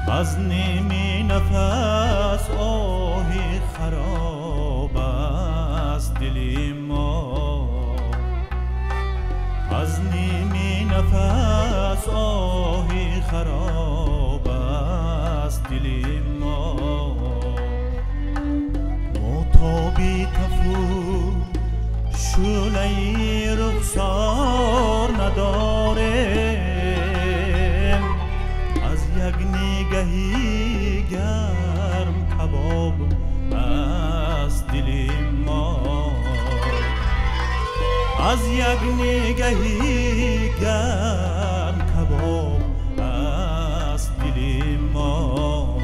از نیمی نفس آهی خراب است دل ما، از نیمی نفس آهی خراب است دل ما. ما تابی تفو شعله رخسار نداریم، از یک نگهی گرم کباب است دل ما، از یک نگهی گرم کباب است دل ما.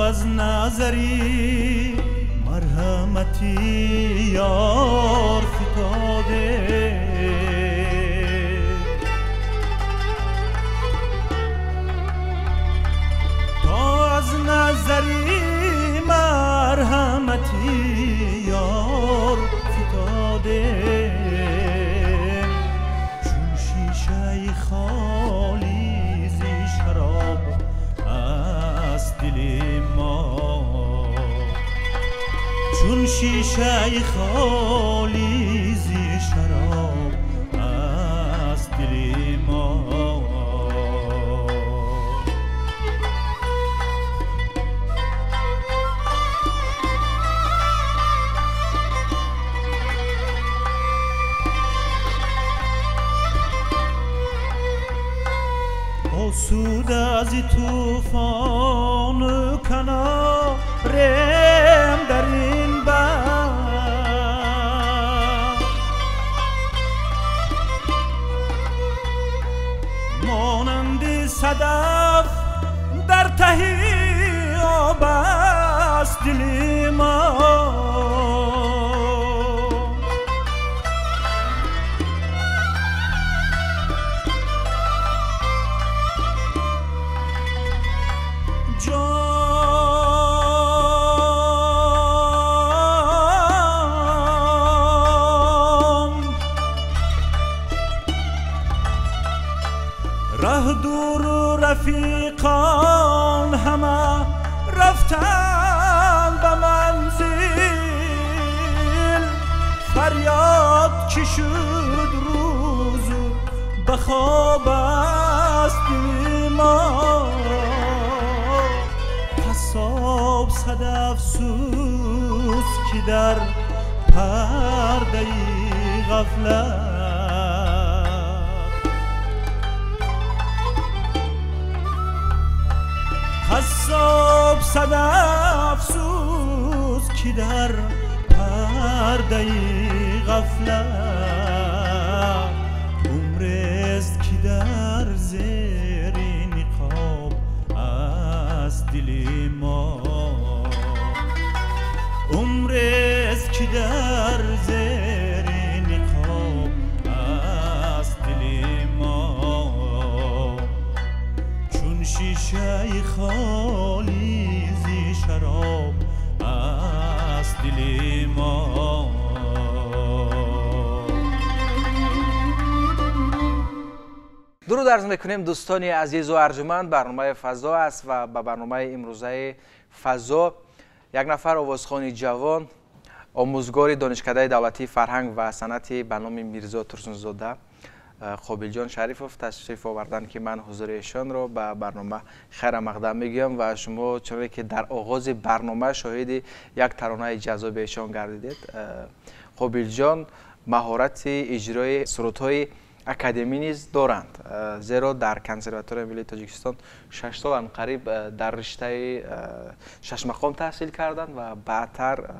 از نظری مرحمتی یار فتاده، تا از نظری مرحمتی یار فتاده، چون شیشه خالی زی شراب است دل ما، چون شیشه خالی زی شراب است دل ما. آسوده از طوفان و کنارم در این بحر، مانند صدف در ته آب است دل ما. ره دور و رفیقان همه رفتن به منزل، فریاد که شد روز به خواب است دل ما. قصاب صد افسوس که در پرده غفلت، قصاب صد افسوس که در پرده غفلت، عمرست که در زیر نقاب است دل ما، عمرست که در زیر نقاب است دل ما. چون شیشه خالی زی شراب است دل ما. درود عرض میکنیم دوستان عزیز و ارجمند. برنامه فضا است و به برنامه امروزه فضا Як нафар овозхони ҷавон, омӯзгори Донишкадаи давлатии фарҳанг ва санъати ба номи Мирзо Турсунзода, Қобилҷон Шарифов ташриф оварданд, ки ман ҳузури эшонро ба барнома хайрамақдам мегӯям. Ва шумо чуноне ки дар оғози барнома шоҳиди як таронаи ҷаззоби эшон гардидед, Қобилҷон маҳорати иҷрои сурудҳои академӣ низ доранд, зеро дар Консерваторияи миллии Тоҷикистон 6 сол анқариб дар риштаи шашмақом таҳсил карданд ва баъдтар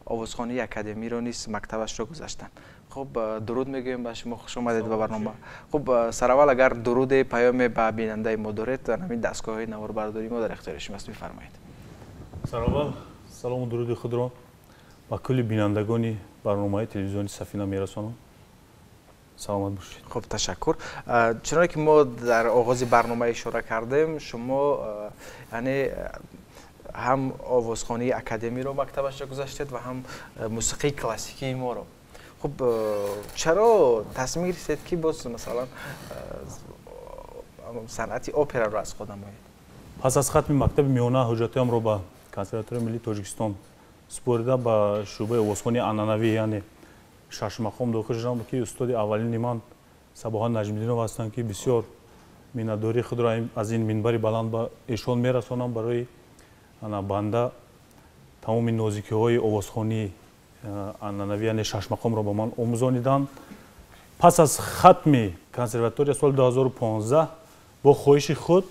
овозхонии академиро низ мактабашро гузаштанд. Хуб, дуруд мегӯем ба шумо, хуш омадед ба барнома. Хуб, сараввал агар дуруде, паёме ба бинандаи мо доред, ҳамин дастгоҳҳои наворбардории мо дар ихтиёри шумост, бифармоед. Сараввал салому дуруди худро ба кулли бинандагони барномаи телевизиони Сафина мерасонам. Саломат бошед. Хуб, ташаккур. Чуноне ки мо дар оғози барнома ишора кардем, шумо яъне ҳам овозхонии академиро мактабашро гузаштед ва ҳам мусиқии классикии моро. Хуб, чаро тасмим гирифтед, ки боз масалан санъати операро аз худ намоед? Пас аз хатми мактаби миёна ҳуҷҷатҳоямро ба Консерваторияи миллии Тоҷикистон супорида, ба шӯъбаи овозхонии анъанавӣ, яъне шашмақом дохил шудам, ки устоди аввалини ман Сабоҳат Наҷмиддинов ҳастанд, ки бисёр миннатдории худро аз ин минбари баланд ба эшон мерасонам. Барои банда тамоми нозикиҳои овозхонии анъанавӣ, яъне шашмақомро ба ман омӯзониданд. Пас аз хатми консерватория соли 2015 бо хоҳиши худ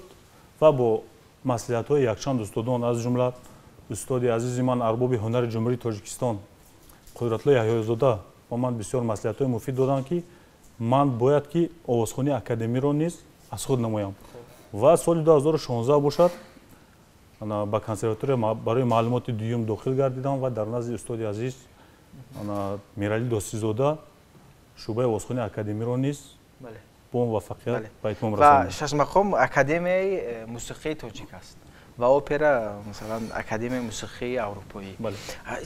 ва бо маслиҳатҳои якчанд устодон, аз ҷумла устоди азизи ман, арбоби ҳунари Ҷумҳурии Тоҷикистон Қудратулло Яҳёзода, ба ман бисёр маслиҳатҳои муфид доданд, ки ман бояд ки овозхонии академиро низ аз худ намоям. Ва соли 2016 бошад, ба консерватория барои маълумоти дуюм дохил гардидам ва дар назди устоди азиз Миралӣ Достизода шӯъбаи овозхонии академиро низ бо муваффақият ба итмом расондам. Ва шашмақом академияи мусиқии тоҷик аст ва опера масалан академияи мусиқии аврупоӣ.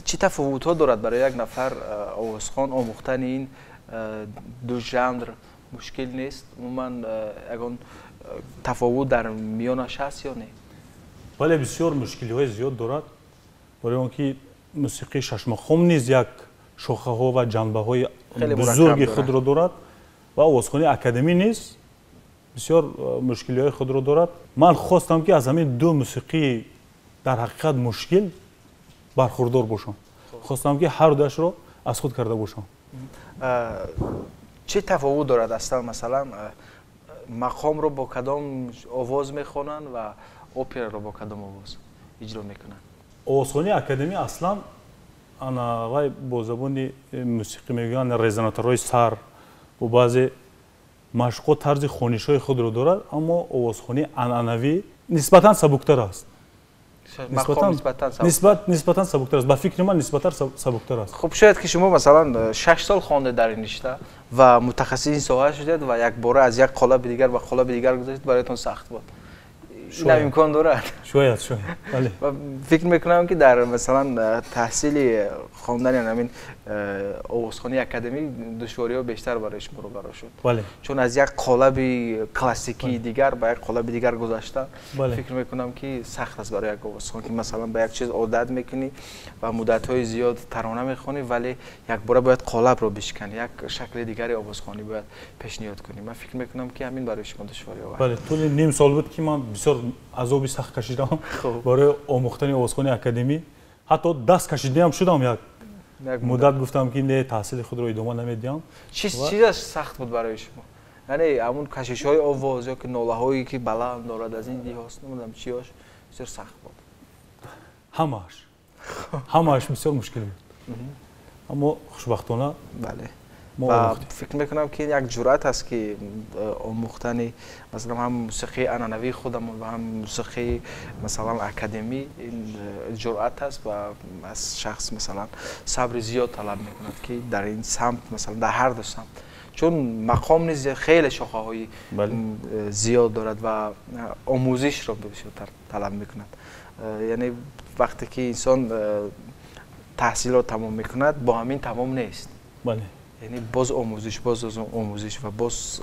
Чӣ тафовутҳо дорад барои як нафар овозхон омӯхтани ин ду жанр? Мушкил нест? Умуман ягон тафовут дар миёнаш ҳаст ё не? Бале, бисёр мушкилиҳои зиёд дорад, барои он ки мусиқии шашмақом низ як шохаҳо ва ҷанбаҳои бузурги худро дорад ва овозхонии академӣ низ бисёр мушкилиҳои худро дорад. Ман хостам, ки аз ҳамин ду мусиқии дар ҳақиқат мушкил бархурдор бошам. Хостам, ки ҳар дуяшро аз худ карда бошам. Чӣ тафовут дорад аслан, масалан мақомро бо кадом овоз мехонанд ва операро бо кадом овоз иҷро мекунанд? Овозхонии академӣ аслан ана вай бо забони мусиқӣ мегӯянд резонаторҳои сар, бо баъзе машқҳо тарзи хонишҳои худро дорад, аммо овозхонии анъанавӣ нисбатан сабуктар аст. Нисбатан сабуктар аст, ба фикри ман нисбатан сабуктар аст. Хуб, шояд ки шумо масалан 6 сол хондед дар ин ришта ва мутахассиси ин соҳа шудед ва якбора аз як қолаби дигар ба қолаби дигар гузаштед, бароятон сахт буд. Инам имкон дорад. Шояд, шояд, бале. Ва фикр мекунам, ки дар масалан таҳсили хондани ҳамин овозхонии академӣ душвориҳо бештар барои шумо рӯбарӯ шуд. Бале. Чун аз як қолаби классикии дигар ба як қолаби дигар гузаштан, фикр мекунам, ки сахт аст барои як овозхон, ки масалан ба як чиз одат мекунӣ ва муддатҳои зиёд тарона мехонӣ, вале якбора бояд қолабро бишканӣ, як шакли дигари овозхонӣ бояд пешниҳод кунӣ. Ман фикр мекунам, ки ҳамин барои шумо душворӣ овард. Бале, тӯли ним сол буд, ки ман бисёр азоби сахт кашидам барои омӯхтани овозхонии академӣ. Ҳатто даст кашидаам шудам, як муддат гуфтам, ки не, таҳсили худро идома намедиҳам. Чизаш сахт буд барои шумо? Яъне ҳамун кашишҳои овоз ё ки нолаҳое, ки баланд дорад, аз ин лиҳоз намедонам чиёш бисёр сахт буд? Ҳамааш, ҳамааш бисёр мушкил буд, аммо хушбахтона ва фикр мекунам, ки як ҷуръат аст, ки омӯхтани масалан ҳам мусиқии анъанавии худамон ва ҳам мусиқии масалан академӣ, ин ҷуръат аст ва аз шахс масалан сабри зиёд талаб мекунад, ки дар ин самт, масалан дар ҳар ду самт, чун мақом низ хеле шохаҳои зиёд дорад ва омӯзишро бисёртар талаб мекунад. Яъне вақте ки инсон таҳсилро тамом мекунад, бо ҳамин тамом нест. Яъне боз омӯзиш, боз омӯзиш ва боз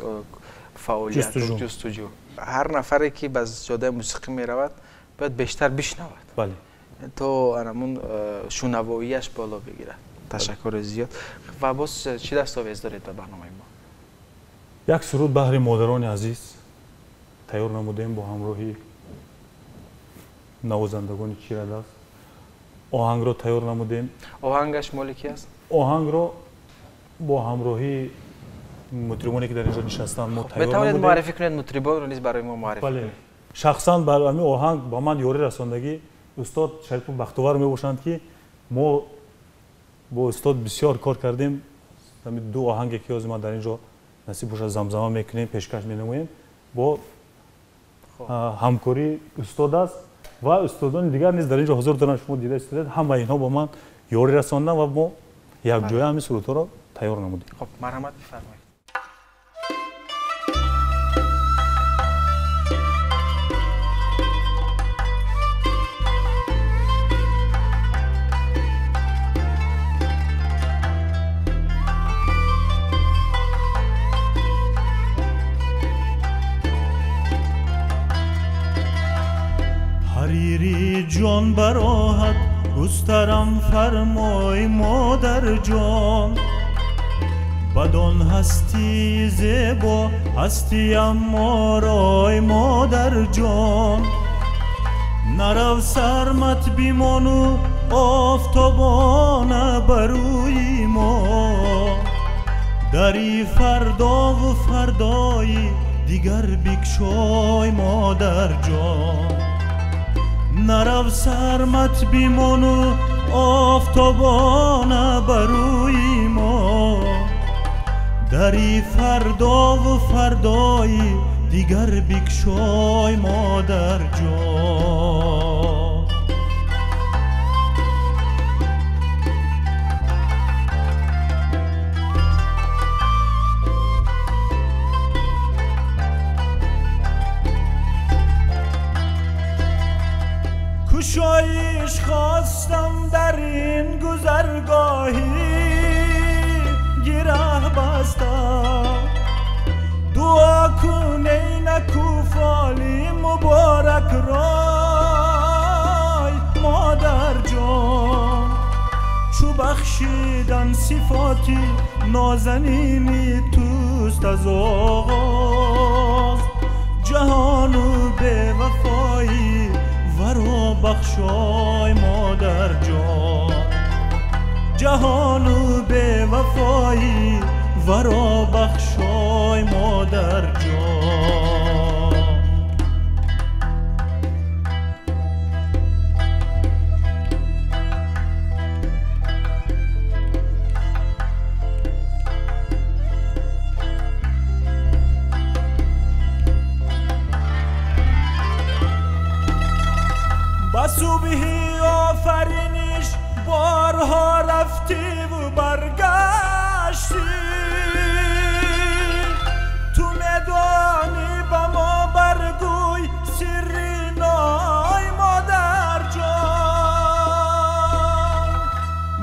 фаъолият, ҷустуҷӯ. Ҳар нафаре, ки ба ҷодаи мусиқӣ меравад, бояд бештар бишнавад. То анамун шунавоияш боло бигирад. Ташаккури зиёд. Ва боз чӣ дастовез доред ба барномаи мо? Як суруд баҳри модарони азиз тайёр намудем бо ҳамроҳи навозандагони чирадаст. Оҳангро тайёр намудем. Оҳангаш моли ки аст? Оҳангро бо ҳамроҳии мутрибоне ки дар инҷо нишастанд мо тайёр намудем. Метавонед муаррифӣ кунед мутрибонро низ барои мо муаррифӣ кунед? Бале. Шахсан бар ҳамин оҳанг ба ман ёрӣ расондагӣ устод Шарипов Бахтовар мебошанд, ки мо бо устод бисёр кор кардем. Ҳамин ду оҳанге ки ҳозир ман дар инҷо насиб бошад замзама мекунем, пешкаш менамоем, бо ҳамкории устод аст ва устодони дигар низ дар инҷо ҳузур доранд. Шумо дида истодед, ҳамаи инҳо бо ман ёрӣ расонданд ва мо якҷоя ҳамин сурудҳоро тайёр намудем. Хоб, марҳамат бифармоед. Ҷон бароҳат густарам фармой модарҷон, бадон ҳасти зебо ҳастиям морой модарҷон. Нарав сармат бимону офтобона барӯи мо, дари фардову фардои дигар бикшой модарҷон. Нарав сармат бимону офтобона барӯи мо, дари фардову фардои дигар бикшой модарҷон. Кушоиш хостам дар ин гузаргоҳӣ гираҳ бастам, дуо кун эй накӯфоли муборак рой модарҷон. Чу бахшидан сифоти нозанини туст аз оғоз, ҷаҳону бевафоӣ варо бахшой модарҷон. Ҷаҳону бевафоӣ варо бахшой модарҷон. Ба субҳи офариниш борҳо рафтиву баргаштӣ, ту медонӣ ба мо баргӯй сирри ной модарҷон.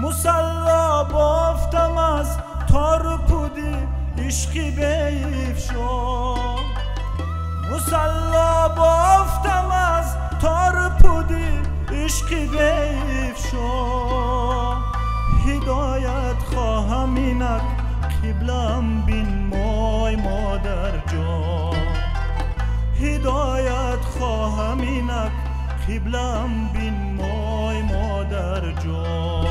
Мусалло бофтам аз тору пуди ишқи беифшо, мусалло бофтам аз тору пуди ишқи беифшо. Ҳидоят хоҳам инак қиблам бинмой модарҷон, ҳидоят хоҳам инак қиблам бинмой модарҷон.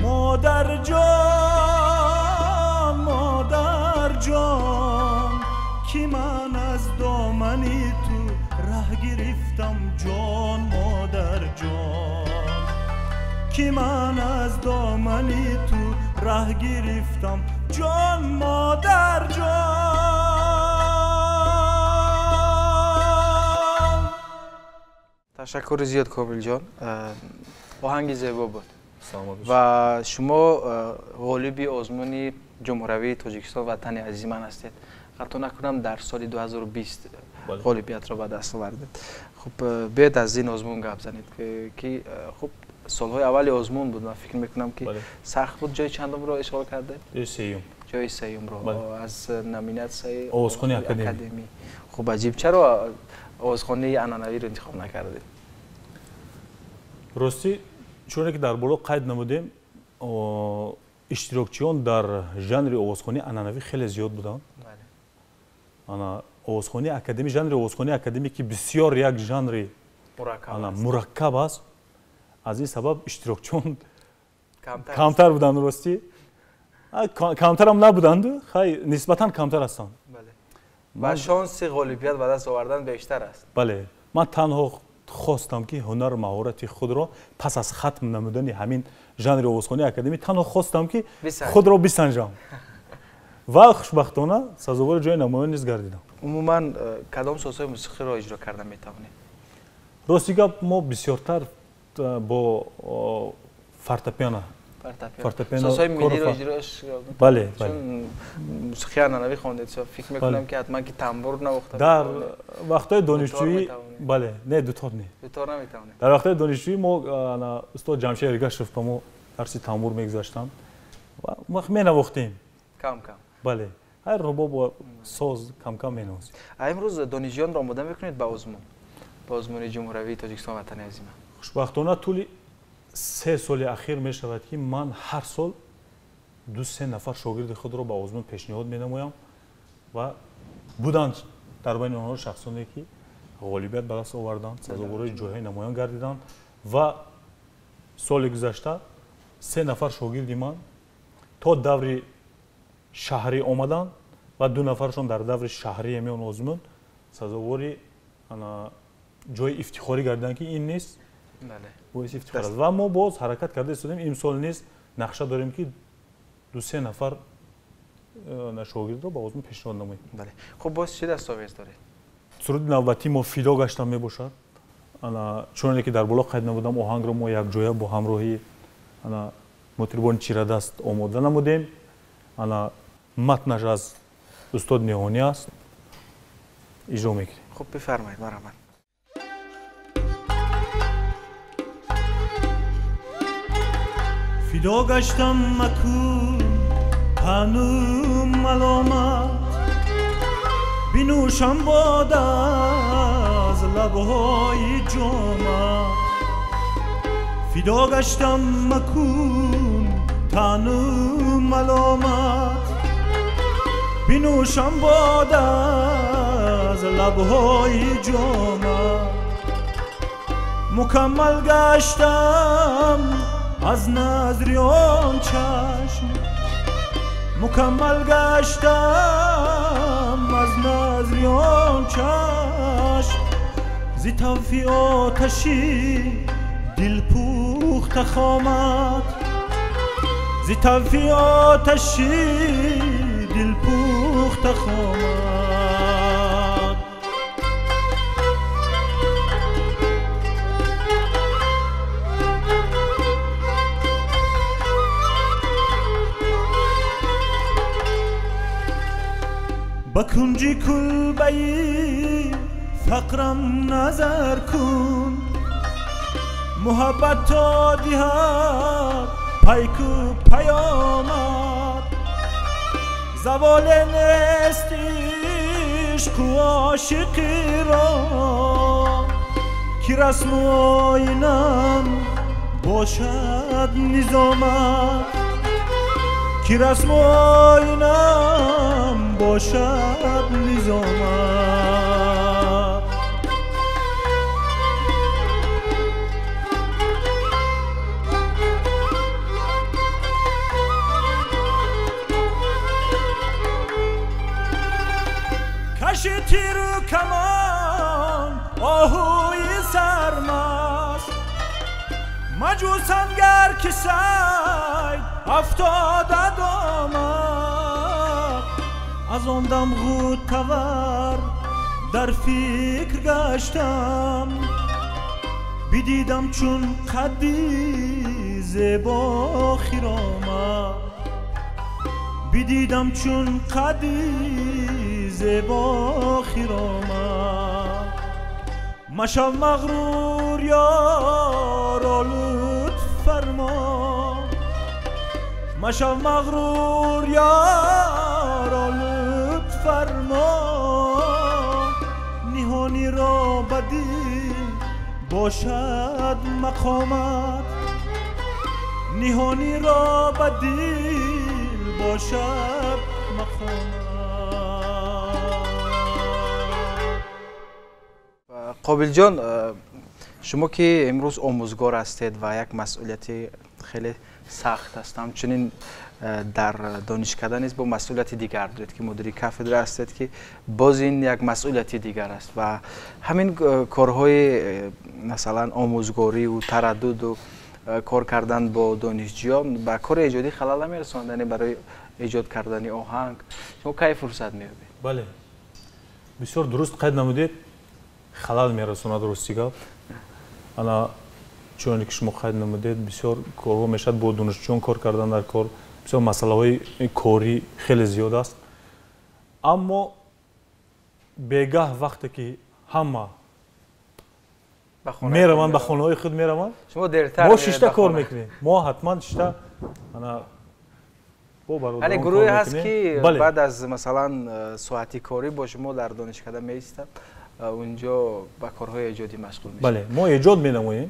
Модарҷон, модарҷон, ки ман аз домани ту раҳ гирифтам ҷон модарҷон, ки ман аз домани ту раҳ гирифтам ҷон модарҷон. Ташаккури зиёд Комилҷон, оҳанги зебо буд ва шумо ғолиби озмуни ҷумҳуравии Тоҷикистон ватани азизи ман ҳастед. Хато накунам дар соли 2020 ғолибиятро ба даст овардед. Хуб, биёед аз ин озмун гап занед, ки хуб солҳои аввали озмун буд, ман фикр мекунам ки сахт буд. Ҷои чандумро ишғол кардед? Ҷои сеюм. Ҷои сеюмро аз номинатсияи овозхонии академӣ. Хуб, аҷиб, чаро овозхонии анъанавиро интихоб накардед? Ростӣ, чуне ки дар боло қайд намудем, иштирокчиён дар жанри овозхонии анъанавӣ хеле зиёд буданд. Овозхонии академӣ, жанри овозхонии академӣ, ки бисёр як жанри мураккаб аст, аз ин сабаб иштирокчиён камтар буданд. Ростӣ, камтарам набуданд, хай, нисбатан камтар ҳастанд. Ва шонси ғолибият ба даст овардан бештар аст. Бале, ман танҳо хостам, ки ҳунару маҳорати худро пас аз хатм намудани ҳамин жанри овозхонии академӣ танҳо хостам, ки худро бисанҷам ва хушбахтона сазовори ҷои намоён низ гардидам. Умуман, кадом созҳои мусиқиро иҷро карда метавонед? Рости гап, мо бисёртар бо фортепиано. Созҳои миллиро иҷрош? Бале. Чун мусиқии анъанавӣ хондед, фикр мекунам, ки ҳатман ки тамбур навохта. Дар вақтҳои донишҷӯӣ, бале, не, дутор не. Дутор наметавонед? Дар вақтҳои донишҷӯӣ мо устод Ҷамшед Эргашев ба мо дарси тамбур мегузаштанд ва он вақт менавохтем. Кам кам. Бале, ҳар рубоб, соз кам-кам менавозем. Имрӯз донишҷӯёнро омода мекунед ба озмун, ба озмуни ҷумҳуравии Тоҷикистон «Ватани азима»? Хушбахтона, тӯли 3 соли ахир мешавад, ки ман ҳар сол ду-се нафар шогирди худро ба озмун пешниҳод менамоям ва буданд дар байни онҳо шахсоне, ки ғолибият ба даст оварданд, сазовори ҷойҳои намоён гардиданд. Ва соли гузашта се нафар шогирди ман то даври шаҳрӣ омаданд ва ду нафаршон дар даври шаҳрии ҳамин озмун сазовори ҷои ифтихорӣ гардиданд, ки ин низ боиси ифтихор аст. Ва мо боз ҳаракат карда истодем, имсол низ нақша дорем, ки ду-се нафар шогирдро ба озмун пешниҳод намоем. Хуб, боз чӣ дастовез доред? Суруди навбатии мо «Фидо гаштам» мебошад. Чуноне ки дар боло қайд намудам, оҳангро мо якҷоя бо ҳамроҳии мутрибони чирадаст омода намудем. Матнаш аз устод Ниҳонӣ аст, иҷро мекунем. Хуб, бифармоед, марҳамат. Фидо гаштам макун таъну маломат, бинӯшам бода аз лабҳои ҷомат. Фидо гаштам макун таъну маломат, бинӯшам бода аз лабҳои ҷомат. Мукаммал гаштам аз назри он чашм, мукаммал гаштам аз назри он чашм. Зи тавфи оташи дил пухта хомад, зи тавфи оташи дил пухта хомад. Ба кунҷи кулбаи фақрам назар кун, муҳаббат то диҳад пайку паёмад. Заволе нест ишқу ошиқиро, ки расму оинам бошад низомат, ки расму оинам бошад низомат. Каши тиру камон оҳуи сармаст, маҷусангар ки сайд афтода домад. Аз он дам ғуттавар дар фикр гаштам, бидидам чун қадди зебо хиромад, бидидам чун қадди зебо хиромад. Машав мағрур, ёро, лутф фармо, машав мағрур, ёро, лутф фармо. Ниҳониро ба дил бошад мақомат, ниҳонӣ ро ба дил бошад мақомат. Қобилҷон, шумо ки имрӯз омӯзгор ҳастед ва як масъулияти хеле сахт аст, ҳамчунин дар донишкада низ бо масъулияти дигар доред ки мудири кафедра ҳастед, ки боз ин як масъулияти дигар аст ва ҳамин корҳои масалан омӯзгориву тараддуду кор кардан бо донишҷӯён ба кори эҷодӣ халал намерасонад? Яъне барои эҷод кардани оҳанг шумо кай фурсат меёбед? Бале, бисёр дуруст қайд намудед, халал мерасонад. Рости гап, ана чуноне ки шумо қайд намудед, бисёр корҳо мешавад бо донишҷӯён кор кардан дар кор, бисёр масъалаҳои корӣ хеле зиёд аст. Аммо бегаҳ вақте ки ҳама мераванд ба хонаҳои худ мераванд, мо шишта кор мекунем, мо ҳатман шишта ана бо бародарон яъне гурӯҳе ҳаст ки баъд аз масалан соати корӣ бо шумо дар донишкада меистад, унҷо ба корҳои эҷодӣ машғул мешавад? Бале, мо эҷод менамоем.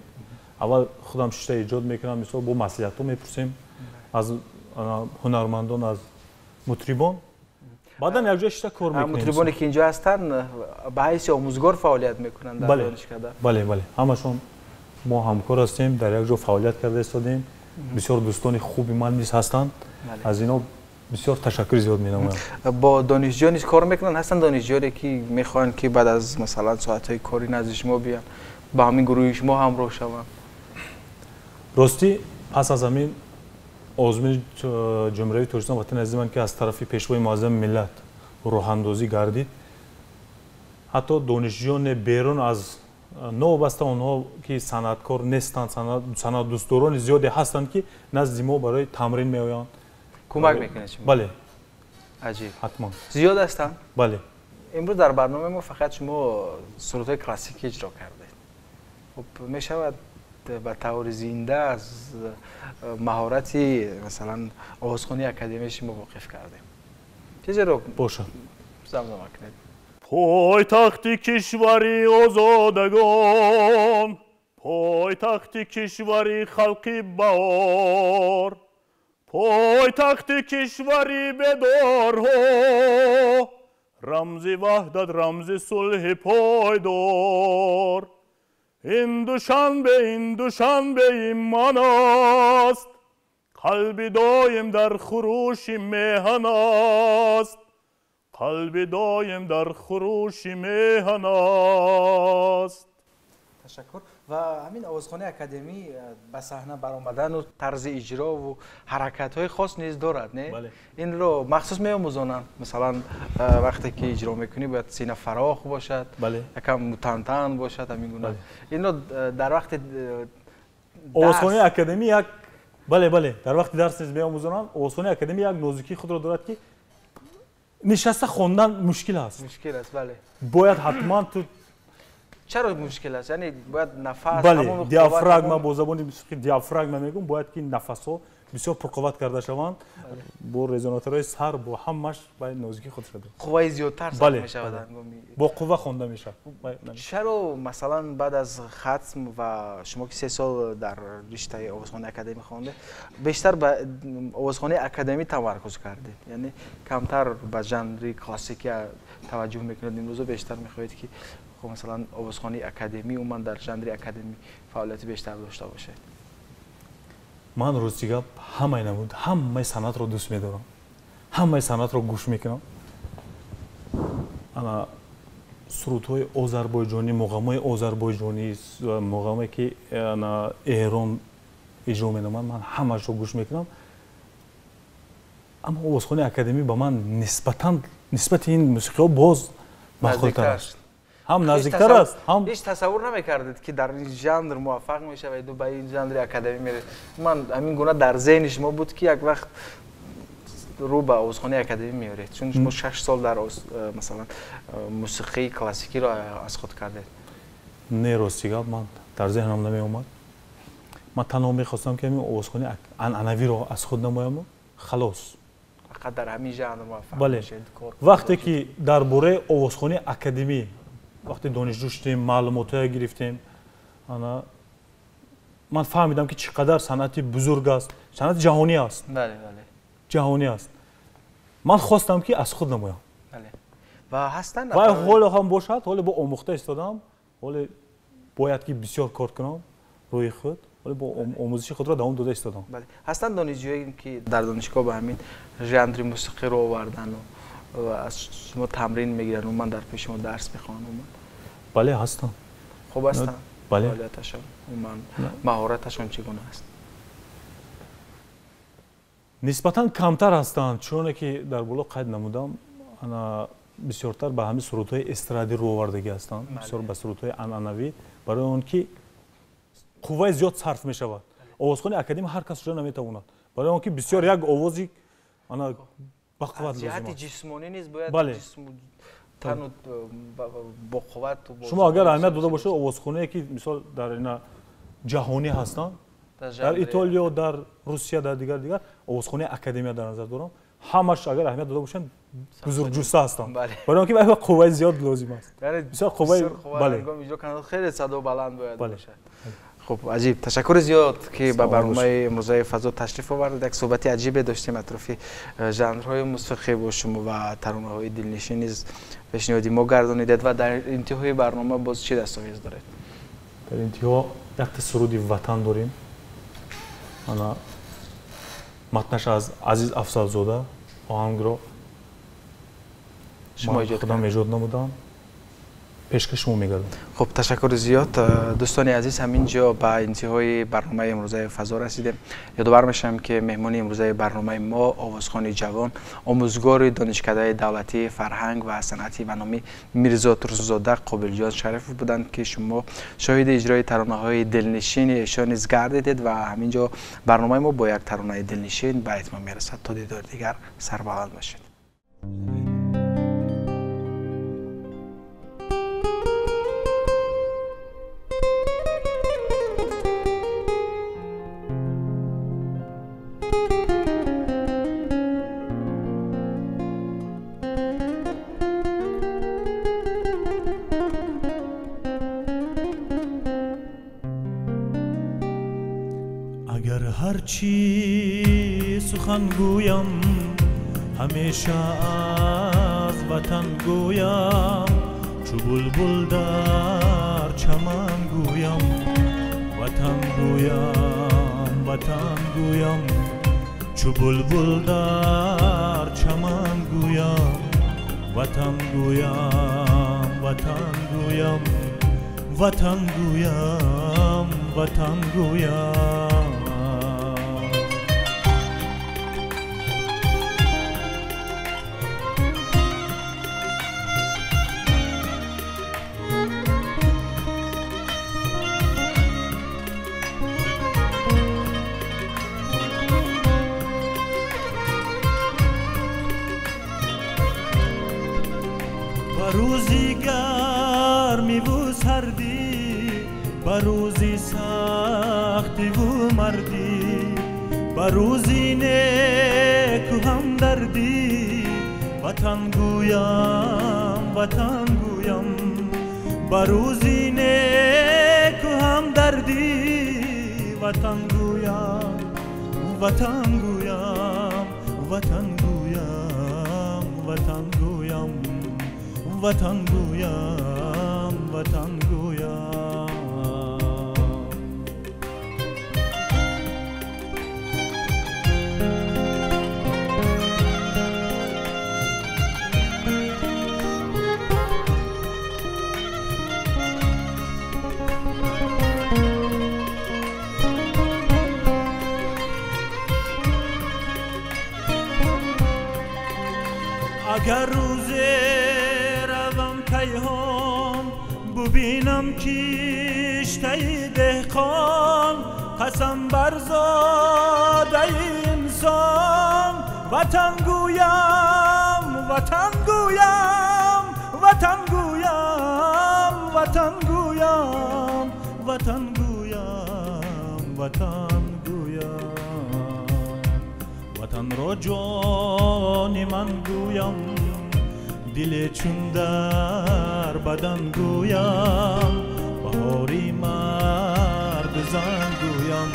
Аввал худам шишта эҷод мекунам, мисол бо маслиҳатҳо мепурсем аз ҳунармандон, аз мутрибон, баъдан якҷоя шишта кор мекунем. Мутрибоне ки инҷо ҳастанд ба ҳайси омӯзгор фаъолият мекунанд дар донишкада? Бале, бале, ҳамашон мо ҳамкор ҳастем, дар як ҷо фаъолият карда истодем. Бисёр дӯстони хуби ман низ ҳастанд, аз ино бисёр ташаккури зиёд менамоям. Бо донишҷӯ низ кор мекунанд? Ҳастанд донишҷӯе ки мехоҳанд ки баъд аз масалан соатҳои корӣ назди шумо биёянд, ба ҳамин гурӯҳи шумо ҳамроҳ шаванд? Ростӣ, пас аз ҳамин озмуни Ҷумҳурии Тоҷикистон Ватани азизи ман ки аз тарафи Пешвои муаззами миллат роҳандозӣ гардид, ҳатто донишҷӯёне берун аз новобаста онҳо ки санъаткор нестанд, санъатдӯстдорони зиёде ҳастанд ки назди мо барои тамрин меоянд. Кӯмак мекунед шумо? Бале. Аҷиб. Ҳатман. Зиёд ҳастанд? Бале. Имрӯз дар барномаи мо фақат шумо сурудҳои классикӣ иҷро кардед. Хуб, мешавад ба таври зинда аз маҳорати масалан овозхонии академияи шумо воқиф кардем. Чизеро бошад замзама кунед. Пойтахти кишвари озодагон, пойтахти кишвари халқи баҳор, пойтахти кишвари бедорҳо, рамзи ваҳдат, рамзи сулҳи пойдор. Ин Душанбе, ин Душанбеи ман аст, қалби доим дар хурӯши меҳан аст, қалби доим дар хурӯши меҳан аст. Ташаккур. Ва ҳамин овозхонаи академӣ ба саҳна баромадану тарзи иҷрову ҳаракатҳои хос низ дорад, не? Инро махсус меомӯзонанд? Масалан, вақте ки иҷро мекунӣ бояд сина фарох бошад, якам мутантан бошад, ҳамин гуна. Инро дар вақти овозхонаи академӣ як бале, бале, дар вақти дарс низ меомӯзонанд. Овозхонаи академӣ як нозукии худро дорад ки нишаста хондан мушкил аст. Мушкил аст, бале. Бояд ҳатман ту чаро мушкил аст? Яъне бояд нафас, бале, диафрагма, бо забони мусиқӣ диафрагма мегӯм, бояд ки нафасҳо бисёр пурқувват карда шаванд, бо резонаторҳои сар, бо ҳамаш бояд нозукии худ шуда. Қувваи зиёдтар сарф мешавад ҳангоми бо қувва хонда мешавад. Чаро масалан баъд аз хатм ва шумо ки 3 сол дар риштаи овозхонаи академӣ хондед, бештар ба овозхонаи академӣ тамаркуз кардед? Яъне камтар ба жанри классикӣ таваҷҷӯҳ мекунед, имрӯза бештар мехоҳед ки масалан овозхонаи академӣ умуман дар жанри академӣ фаъолияти бештар дошта бошед? Ман рости гап ҳамаи намуд, ҳамаи санъатро дӯст медорам, ҳамаи санъатро гӯш мекунам. Ана сурудҳои озарбойҷонӣ, муғамҳои озарбойҷонӣ, муғамҳое ки ана Эрон иҷро менамояд, ман ҳамаашро гӯш мекунам. Аммо овозхонаи академӣ ба ман нисбатан нисбати ин мусиқиҳо боз маъқултар аст. Ҳам наздиктар аст, ҳам ҳеҷ тасаввур намекардед ки дар ин жанр муваффақ мешавед ва ба ин жанри академӣ меред? Ман ҳамин гуна дар зеҳни шумо буд ки як вақт рӯ ба овозхонаи академӣ меоред, чун шумо 6 сол дар масалан мусиқии классикиро аз худ кардед. Не, рости гап, ман дар зеҳнам намеомад. Ман танҳо мехостам ки ҳамин овозхонаи анъанавиро аз худ намояму халос. Фақат дар ҳамин жанр муваффақ мешавед. Вақте ки дар бораи овозхонаи академӣ вақте донишҷӯ шудем, маълумотҳое гирифтем, Ана ман фаҳмидам, ки чӣ қадар санъати бузург аст, санъати ҷаҳонӣ аст. Бале, бале. Ҷаҳонӣ аст. Ман хостам, ки аз худ намоям. Бале. Ва ҳастанд ва ҳоло ҳам бошад, ҳоло бо омӯхта истодам, ҳоло бояд ки бисёр кор кунам рӯи худ, ҳоло бо омӯзиши худро давом дода истодам. Бале. Ҳастанд донишҷӯе, ки дар донишгоҳ ба ҳамин жанри мусиқиро овардану ва аз шумо тамрин мегиранд, умуман дар пеши шумо дарс мехонанд, умуман? Бале, ҳастанд. Хуб ҳастанд? Бале. Фаъолияташон, умуман маҳораташон чӣ гуна аст? Нисбатан камтар ҳастанд, чуноне ки дар боло қайд намудам, ана бисёртар ба ҳамин сурудҳои эстрадӣ рӯ овардагӣ ҳастанд, бисёр ба сурудҳои анъанавӣ, барои он ки қувваи зиёд сарф мешавад. Овозхони академия ҳар кас шуда наметавонад, барои он ки бисёр як овози ана бақувват лозим аст. Ҷиҳати ҷисмонӣ низ бояд бале. Тану бо қуввату бо шумо агар аҳамият дода бошед, овозхонае ки мисол дар ина ҷаҳонӣ ҳастанд, дар Итолиё, дар Русия, дар дигар дигар, овозхонаи академия дар назар дорам, ҳамаш агар аҳамият дода бошанд, бузургҷусса ҳастанд, барои он ки қувваи зиёд лозим аст. Бисёр қувваи, бале, хеле садо баланд бояд бошад. Хуб, аҷиб. Ташаккури зиёд, ки ба барномаи имрӯзаи фазо ташриф овардед. Як суҳбати аҷибе доштем атрофи жанрҳои мусиқӣ бо шумо ва таронаҳои дилнишин низ пешниҳоди мо гардонидед. Ва дар интиҳои барнома боз чӣ дастовез доред? Дар интиҳо якта суруди ватан дорем. Ана матнаш аз Азиз Афзалзода, оҳангро шумо эҷод худам эҷод намудам, пешкаш шумо мегардам. Хуб, ташаккури зиёд. Дӯстони азиз, ҳамин ҷо ба интиҳои барномаи имрӯзаи фазо расидем. Ёдовар мешавам, ки меҳмони имрӯзаи барномаи мо овозхони ҷавон, омӯзгори донишкадаи давлатии фарҳанг ва санъатӣ ба номи Мирзо Турсунзода Қобилҷон Шарифов буданд, ки шумо шоҳиди иҷрои таронаҳои дилнишини эшон низ гардидед. Ва ҳамин ҷо барномаи мо бо як таронаи дилнишин ба итмом мерасад. То дидори дигар сарбаланд бошед. Агар ҳарчи сухан гӯям, ҳамеша аз ватан гӯям, чу булбул дар чаман гӯям, ватан гӯям, ватан гӯям, чу булбул дар чаман гӯям, ватан гӯям, ватан гӯям, ватан гӯям, ватан гӯям. Ба рӯзи гармиву сардӣ, ба рӯзи сахтиву мардӣ, ба рӯзи неку ҳамдардӣ, ватан гӯям, ватан гӯям, ба рӯзи неку ҳамдардӣ, ватан гӯям, ватан гӯям, ватан гӯям, ватан гӯям, ватан гӯям, ватан гӯям. Агар рӯзе равам кайҳон, бубинам киштаи деҳқон, қасам бар зодаи инсон, ватан гӯям, ватан гӯям, ватан гӯям, ватан гӯям, ватан гӯям, ватан гӯям, ватанро ҷони ман гӯям, диле чун дар бадан гӯям, баҳори ман. Ватан гӯям,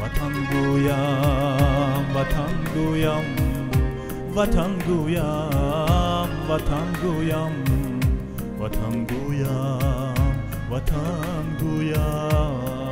Ватан гӯям, Ватан гӯям, Ватан гӯям, Ватан гӯям, Ватан гӯям, Ватан гӯям.